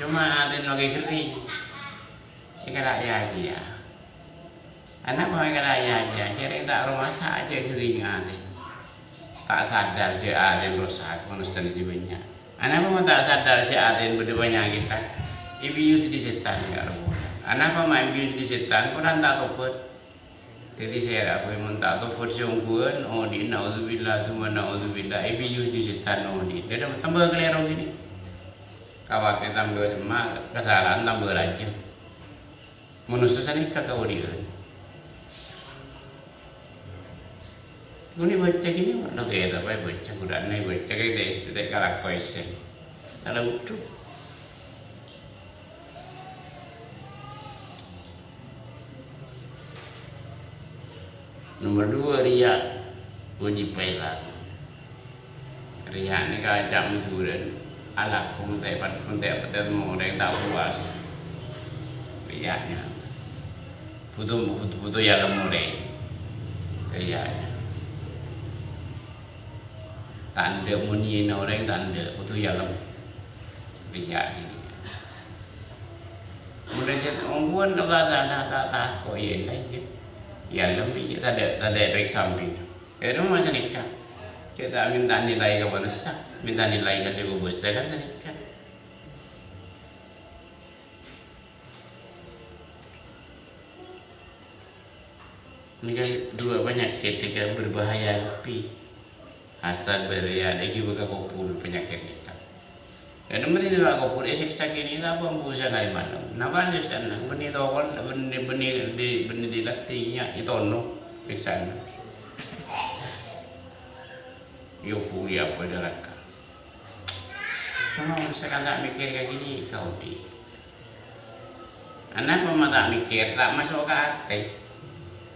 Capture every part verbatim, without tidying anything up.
Coma atèna laghi ghâring. Èkala' yâ-kèya. Anapa èkala' yâ-kèya? Jhâreng ta' aromasa ajâ ghâring atè. Ta' sadar jhâ' atèna rosak, manossa jiyâ bânnya'. Anapa ma' ta' sadar jhâ' atèna bâdâ panyakèdhâ? Èbiyus bi' sètan, ya Rabbullah. Anapa ma' èbiyus bi' sètan? Polana ta' tobhât. Dhâddhi sèra bhâi mon ta' tobhât sè ongghuwân, odi' naudzubillah, tsumma naudzubillah, èbiyus bi' sètan odi'. Dhâddhi tamba kalèro ghini. Kawatè tamba semma', kasala'an tamba rajâ. Manossa sanèka kaodi'ân. Ghun èbâca ghini, nokèra bhâi èbâca, ghun ta' èbâca, kèng ta' èssè, ta' kalako èssè. Tala udhu. Nomor dua, riya'. Wâjib pèlang. Riya' nèka ca' Madhurâ. Alako mon ta' èpad-, mon ta' èpadâ orèng ta' puas. Riya' nèka. Bhuto, bhuto, bhuto èyalem orèng. Riya' nèka. Ta' endâ' monyèna orèng, ta' endâ', kodhu èyalem. Riya' nèka. Mon rèsèt ongghuwân ka bahasana ta', tako' iyâ, iyâ. Èyalem iyâ, tadâ', tadâ' èpèksa sampèyan. Iyâ, coma sanèka. Cè' ta' mènta nilai ka manossa, mènta nilai ka sè kobâsa kan sanèka. Nèka dua panyakèt nèka berbahaya lebbi. Asal bâriyâ nèka bâkal kobhur panyakèt nèka. Yâ, nèmma nèka kobhur, èsèksa kènè' ta' apa embu sangalè malem. Napa sèksana? Bânnè tokon, bânnè, bânnè di, bânnè di latè, yâ, ètono sèksana. Yâ, bhuru apa naraka. Coma manossa kan ta' mèkkèr ka kènè' ka odi'. Anapa ma' ta' mèkkèr, ta' maso' ka atè.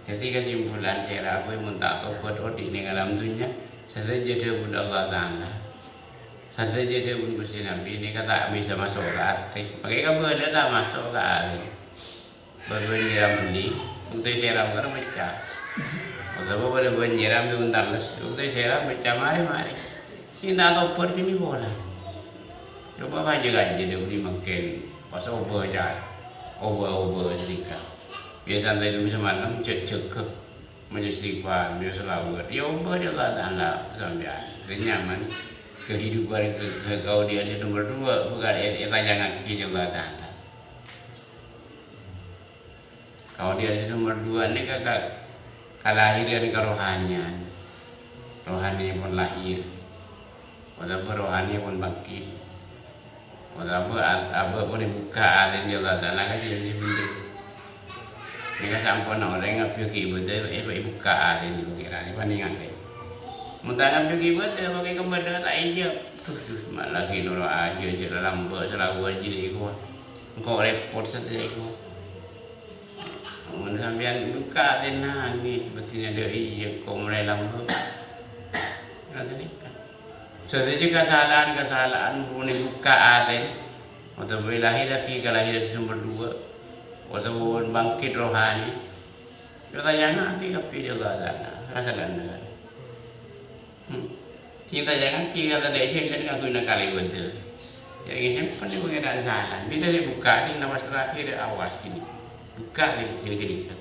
Dhâddhi, kasimpulan sèra bhâi mon ta' tobhât odi' nèng alam dhunnya, sadhâjâ dhâbuna Allah Ta'ala, sadhâjâ dhâbuna Ghustè Nabbhi nèka ta' bisa maso' ka atè. Makè kabâlâ ta' maso' ka atè. Bâbâ nyèram bânnè, bhuktè sèram kan pecca. Otabâ bâbâ nyèram bân tangès, bhuktè sèram pecca marè-marè. Sè ta' tobhât kènè' pola. Coba kajâ-kajâ dâ' budi mangkèn, pas obâ ca-, obâ-obâ sèdhika. Biyasa santai dulu samalem, jâ-, jâgâ. Maca istighfar, maca shalawat. Yâ obâ dâ' Allah Ta'ala sampèyan. Sè nyaman, kehidupan ke-, ke-, kaodi'ân sè nomor dua, bhâkal è-, ètajangngaghi dâ' Allah Ta'ala. Kaodi'ân sè nomor dua nèka ka-, kalahèran karohaniyan. Rohani pon lahir. Otabâ rohani pon bangkit. Otabâ a-, abâ' pon èbukka' atèna Allah Ta'ala ka jhâ-, jhâ-, bhender. Nèka samponna orèng ngabdiyâghi ibâdâ, è-, èbukka' atèna Pangèran, èpanèngaghi. Mon ta' ngabdiyâghi ibâdâ, makè kabâlâ ta' ijâb. Duh, duh, ma' laghi noro' ajâ, jâ' lalambâ', shalawat jârèya kowa. Engko' rèpot satèya kowa. Mon sampèyan bukka' atèna, nangès, mestèna dâ' iyâ, ko' molaè lambâ'. Nah, sanèka. Sadhâjâ kasala'an-kasala'an mon èbukka' atèna, otabâ lahèr lagi kalahèran sè nomor dua, otabâ bangkit rohani, ètajangngaghi kabbhi dâ' Allah Ta'ala. Rasakan, kan? Hmm. Sè ètajangngaghi kata dâ' iyâ kan kaangghuy nakalè bhender. Jâ' èsempen è Pangèran sala. Bilâ sè bukka' sè napas terakhir, awas kènè'. Bukka' sè kènè'-kènè'.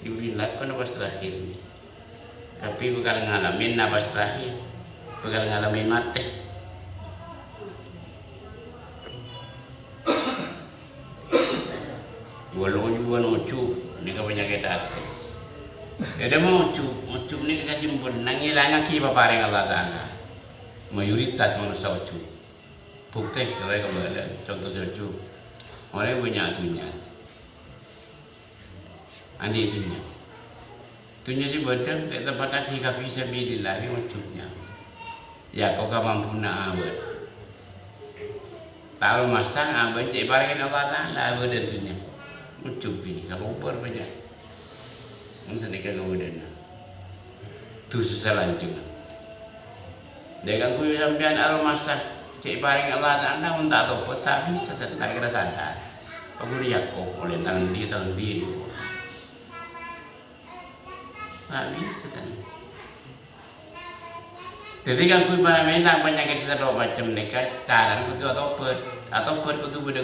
Diberi lakon napas terakhir. Kabbhi bhâkal ngalamè napas terakhir. Bhâkal ngalamè matè. Wal ujub, ujub nèka panyakèt atè. Bâdâ ujub, ujub nèka kasimpulan ngèlangaghi paparèng Allah Ta'ala. Mayoritas manossa ujub. Bhuktè, sè kabâlâ, conto sè ujub. Orèng bânnya' dhunnya. Andi' dhunnya. Dhunnya sè bâdâ ta' ètempattaghi ka fi sabilillah, nèka ujub nyaman. Yâ, ko' kamampuna abâ'. Ta' aromasa abâ' cè' èparèngè Allah Ta'ala, abâ' dhunnya. Ujub binè, sabâ' bânnya'. Mon sanèka kabâdâ'ânna. Dhusa salanjhângnga. Dâ' kaangghuy sampèyan aromasa cè' èparèngè Allah Ta'ala, mon ta' tobhât, ta' bisa, ta' kèra sadar. Paggun yâ ko', ollè tang ndi, tang ndi. Ta' bisa, kan. Dhâddhi, kaangghuy mènta panyakèt sè terro macem nèka, carana kodhu atobhât. Atobat kodhu bâdâ